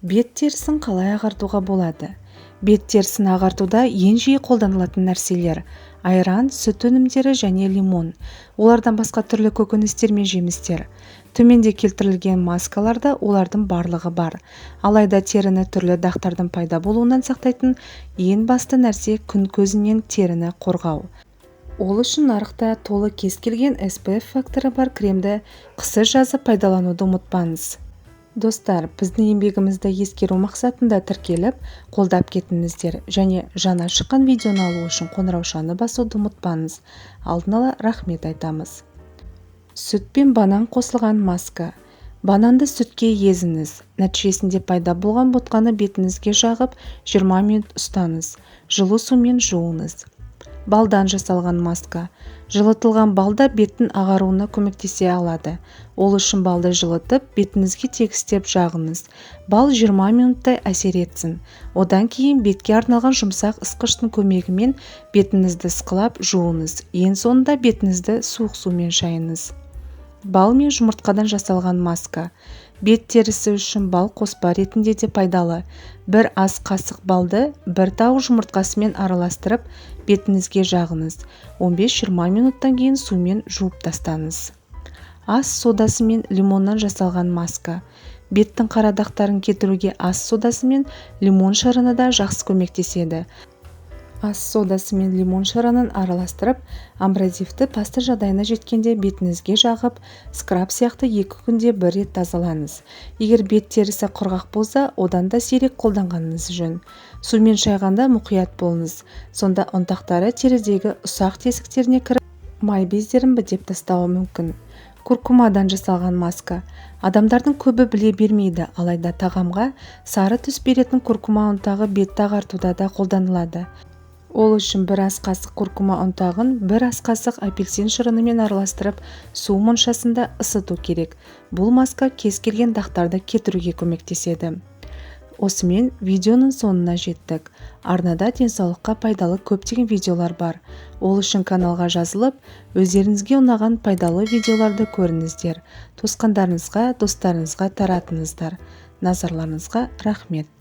Бет терісін қалай ағартуға болады? Бет терісін ағартуда ең жиі қолданылатын нәрселер – айран, сүт өнімдері және лимон. Олардан басқа түрлі көкөністер мен жемістер. Төменде келтірілген маскаларда олардың барлығы бар. Алайда теріні түрлі дақтардың пайда болуынан сақтайтын ең басты нәрсе күн көзінен теріні қорғау. Ол үшін нарықта толы кез келген SPF факторы бар кремді қысы-жазы пайдалануды ұмытпаңыз. Достар, біздің еңбегімізді ескеру мақсатында тіркеліп, қолдап кетіңіздер және жаңа шыққан видеоны алу үшін қоңыраушаны басуды ұмытпаңыз. Алдын ала рахмет айтамыз. Сүт пен банан қосылған маска. Бананды сүтке езіңіз. Нәтижесінде пайда болған ботқаны бетіңізге жағып, 20 минут ұстаңыз. Жылы сумен жуыңыз. Балдан жасалған маска. Жылытылған бал да беттің ағаруына көмектесе алады. Ол үшін балды жылытып, бетіңізге тегістеп жағыңыз. Бал 20 минуттай әсер етсін. Одан кейін бетке арналған жұмсақ ысқыштың көмегімен бетіңізді ысқылап жуыңыз. Ең соңында бетіңізді суық сумен шайыңыз. Бал мен жұмыртқадан жасалған маска. Бет терісі үшін бал қоспа ретінде де пайдалы. Бір ас қасық балды бір тауық жұмыртқасымен араластырып, бетіңізге жағыңыз. 15-20 минуттан кейін сумен жуып тастаңыз. Ас содасы мен лимоннан жасалған маска. Беттің қара дақтарын кетіруге ас содасы мен лимон шырыны да жақсы көмектеседі. Ас содасы мен лимон шырынын араластырып, абразивті паста жағдайына жеткенде бетіңізге жағып, скраб сияқты 2 күнде бір рет тазалаңыз. Егер бет терісі құрғақ болса, одан да сирек қолданғаныңыз жөн. Сумен шайғанда мұқият болыңыз. Сонда ұнтақтары терідегі ұсақ тесіктеріне кіріп, май бездерін бітеп тастауы мүмкін. Куркумадан жасалған маска. Адамдардың көбі біле бермейді, алайда тағамға сары түс беретін куркума ұнтағы бетті ағартуда да қолданылады. Ол үшін бір ас қасық куркума ұнтағын бір ас қасық апельсин шырынымен араластырып, су моншасында ысыту керек. Бұл маска кез келген дақтарды кетіруге көмектеседі. Осымен видеоның соңына жеттік. Арнада денсаулыққа пайдалы көптеген видеолар бар. Ол үшін каналға жазылып, өздеріңізге ұнаған пайдалы видеоларды көріңіздер. Туысқандарыңызға, достарыңызға таратыңыздар. Назарларыңызға рахмет.